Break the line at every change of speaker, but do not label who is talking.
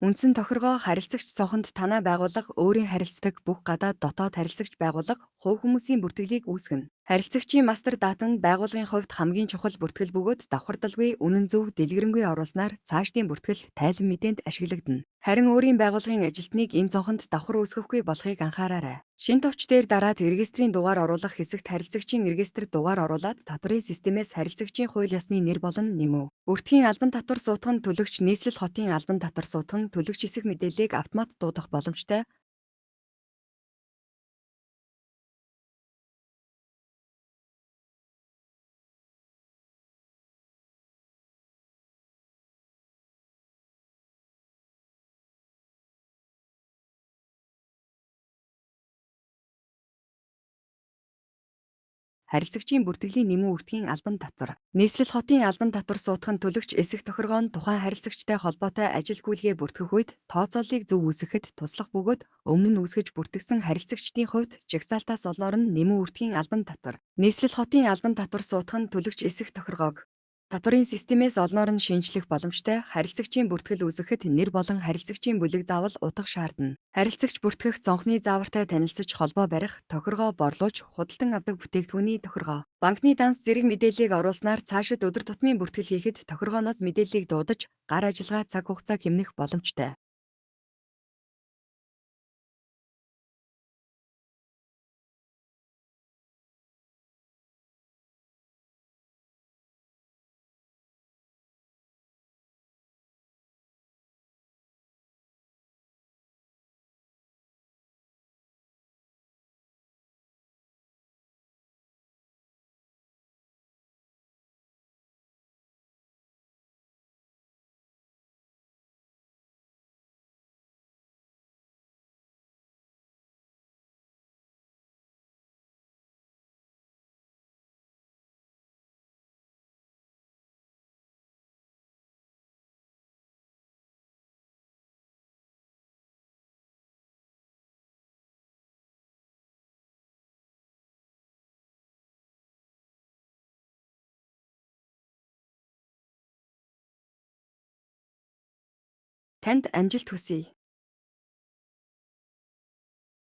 Үндсэн тохиргоо харилцагч цонхонд танай байгууллага өөрийн харилцдаг бүх гадаад дотоод харилцагч байгууллага хувь хүмүүсийн бүртгэлийг үүсгэнэ. Харилцагчийн мастер дата нь байгууллагын хувьд хамгийн чухал бүртгэл бөгөөд давхардалгүй, үнэн зөв, дэлгэрэнгүй оруулснаар цаашдын бүртгэл тайлан мэдээнд ашиглагдана. Харин өөрийн байгууллагын ажилтныг энэ цонхонд давхар үүсгэхгүй болохыг анхаараарай. Шинэ товч дээр дараад регистрийн дугаар оруулах хэсэгт харилцагчийн регистр дугаар оруулаад татварын системээс харилцагчийн хууль ёсны нэр болон нэмэв. Өртгийн албан татвар суудах нь төлөгч нийслэл хотын албан татвар суудах нь төлөгч эсэх мэдээллийг автомат дуудах боломжтой. Харилцагчийн бүртгэлийн нэмэн үртгийн албан татвар. Нийслэл хотын албан татвар суудах нь төлөгч эсэх тохиргоо нь тухайн харилцагчтай холбоотой ажил гүйлгээ бүртгэх үед тооцооллыг зөв үүсгэхэд туслах бөгөөд өмнө нь үүсгэж бүртгэсэн харилцагчдын хувьд жагсаалтаас олноор нь нэмэн үртгийн албан татвар. Нийслэл хотын албан татвар суудах нь төлөгч эсэх тохиргоог татварын системээс олноор нь шинжлэх боломжтой харилцагчийн бүртгэл үүсгэхэд нэр болон харилцагчийн бүлэг заавал утга шаардна. Харилцагч бүртгэх цонхны заавартай танилцаж холбоо барих, тохиргоо борлуулж, худалдан авдаг бүтээгдэхүүний тохиргоо. Банкны данс зэрэг мэдээллийг оруулснаар цаашид өдөр тутмын бүртгэл хийхэд тохиргооноос мэдээллийг дуудаж, гар ажиллагаа цаг хугацааг хэмнэх боломжтой. Танд амжилт хүсье.